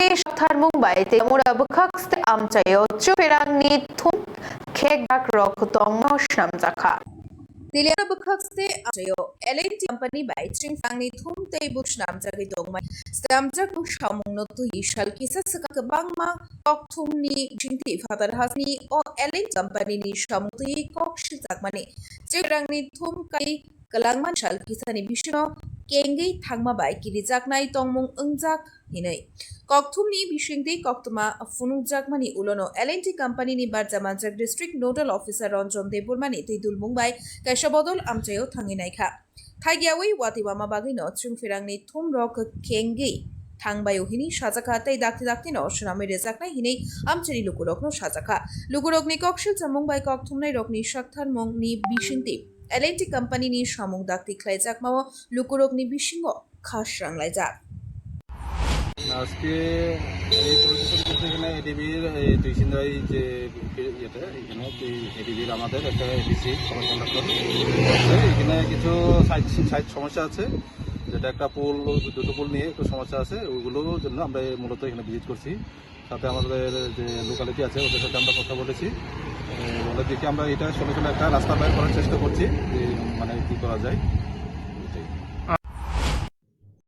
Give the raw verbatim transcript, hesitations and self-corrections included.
tei saktharmung bai tei mura bwkhak ste amchaio chwpherangni thum khekjakrok tongno swnamjakha. Tiliara bwkhak ste amchaio L and T company bai chwngthangni thum tei buk swnamjagwi tongmani swnamjakmung samungno twiwi sal kisa swkang kwbangma kokthumni bisingtwi phatar hasteni o L and T company ni samung twiwi kok siljakmani chwpherangni thum kai kwlangma sal kisani bisingo kengwi thangma bai kirijaknai tongmung wngjak hinwi kokthumni bisingtwi koktwma phunukjakmani ulono L and T company ni barja manjak District Nodal Officer Ranjan Debbarma ni twi dulmung bai kaisa bodol amchaio thangwi naikha. Thaigiyawi watwi wama bagwino chwngpherangni thumrok kengwi thangbaio hinwi sajakha tei dakti daktino swnamwi rwjaknai hinwi amchaini lukurokno sajakha. Lukurokni kok silchamung bai kok thumnairokni saktharmungni bisingtwi L and T company ni samung dakti khlaijakmao lukurokni bisingo kha sranglaijak. আজকে এই পরিদর্শন করতে এখানে এডিবির এই দুই সিন্দাই যে ইয়েতে এখানে এডিবির আমাদের একটা এডিসি কন্ডাক্টর, এখানে কিছু সাইট সাইট সমস্যা আছে, যেটা একটা পুল, দুটো পুল নিয়ে একটু সমস্যা আছে, ওইগুলোর জন্য আমরা এই মূলত এখানে ভিজিট করছি। সাথে আমাদের যে লোকালিটি আছে ওদের সাথে আমরা কথা বলেছি। এ, ওদের দিকে আমরা এটা সলিউশন একটা রাস্তা বের করার চেষ্টা করছি যে মানে কি করা যায়।